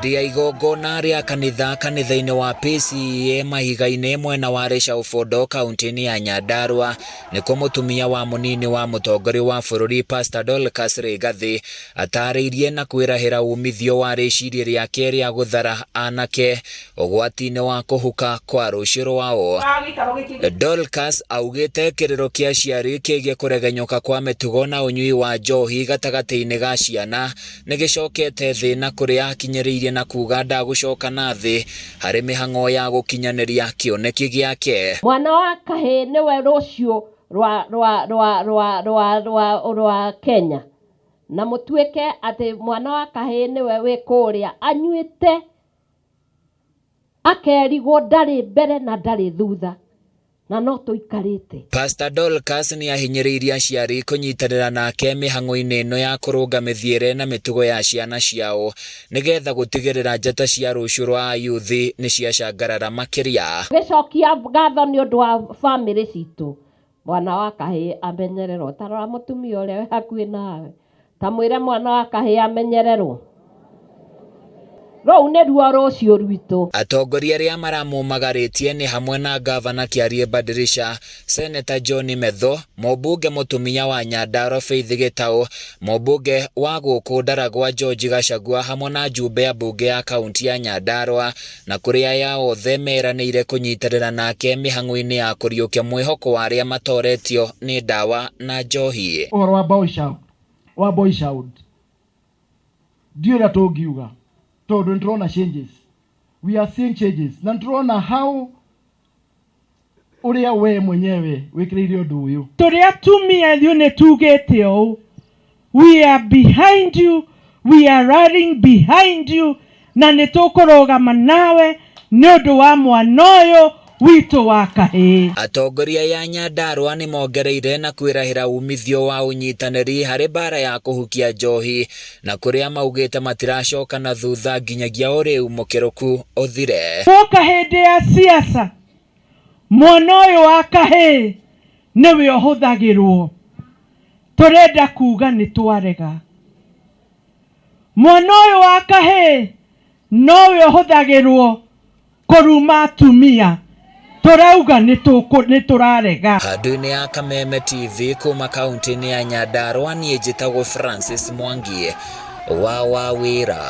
Hĩndĩ ya igongona rĩa kanitha kanitha-inĩ wa PCEA Mahiga-inĩ mwena wa Rĩcaũ Bondo kaunti-inĩ ya Nyandarua nĩkuo mũtumia wa mũnini wa mũtongoria wa bũrũri Pastor Dorcas Rigathi atarĩirie na kwĩrahĩra umithio wa rĩciria rĩake rĩa gũthara anake ũgwati-inĩ wa kũhuka kwa rũciũ rwao. Dorcas augĩte kĩrĩro kĩa aciari kĩgiĩ kũregenyũka kwa mĩtugo na ũnyui wa njohi gatagatĩ-inĩ ga ciana nĩ gĩcokete thĩ na kũrĩa akinyĩrĩirie na kuga ndagũcoka na thĩ harĩ mĩhang'o ya gũkinyanĩria kĩoneki gĩake. Mwana wa kahĩĩ nĩwe rũciũ rwa rwa rwa rwa rwa rwa rwa Kenya na mũtuĩke atĩ mwana wa kahĩĩ nĩwe wĩ kũrĩa anyuĩte akerigwo ndarĩ mbere na ndarĩ thutha na no tũikarĩte. Pastor Dorcas nĩ ahinyĩrĩirie aciari kũnyitanĩra nake mĩhang'o-inĩ ĩno ya kũrũnga mĩthiĩre na mĩtugo ya ciana ciao nĩgetha gũtigĩrĩra njata cia rũciũ rwa ayuthi nĩ ciacangarara makĩria. Gĩcokia ngatho nĩ ũndũ wa bamĩrĩ citũ mwana wa kahĩĩ amenyererwo. Ta rora mũtumia ũrĩa wĩ hakuhĩ nawe, ta mwĩre mwana wa kahĩĩ amenyererwo. Rũu nĩruo rũciũ rwitũ. Atongoria arĩa maramumagarĩtie nĩ hamwe na Gavana Kĩarie Badirisha, Seneta John Methu, mũmbunge mũtumia wa Nyandarua Faith Gĩtaũ, mũmbunge wa gũkũ Ndaragwa George Gachagua hamwe na njumbe ya mbunge ya kaunti ya Nyandarua na kũrĩ aya othe meranĩire kũnyitanĩra nake mĩhang'o-inĩ ya kũriũkia mwĩhoko wa arĩa matoretio nĩ ndawa na njohi. Ũhoro wa boy child, wa boy child ndiũĩ ũrĩa tũngiuga tondũ nĩ tũrona changes, we are seeing changes na nĩ tũrona how ũrĩa we mwenyewe wĩkĩrĩire ũndũ ũyũ. Tũrĩ atumia ithuĩ nĩ tugĩte ũũ, we are behind you, we are rallying behind you, na nĩ tũkũrũgama nawe nĩ ũndũ wa mwana ũyũ witũ wa kahĩĩ. Atongoria ya Nyandarua nĩ mongereire na kwĩrahĩra umithio wa ũnyitanĩri harĩ mbara ya kũhukia njohi na kũrĩa maugĩte matiracoka na thutha nginyagia ũrĩu mũkĩrũku ũthire. Guoka hĩndĩ ya siasa mwana ũyũ wa kahĩĩ nĩwe ũhũthagĩrwo, tũrenda kuga nĩ twarega. Mwana ũyũ wa kahĩĩ nowe ũhũthagĩrwo kũruma atumia, tũrauga nĩ tũrarega. Handũ-inĩ ya Kameme TV kuma kaunti-inĩ ya Nyandarua niĩ njĩtagwo Francis Mwangi wa Wawĩra.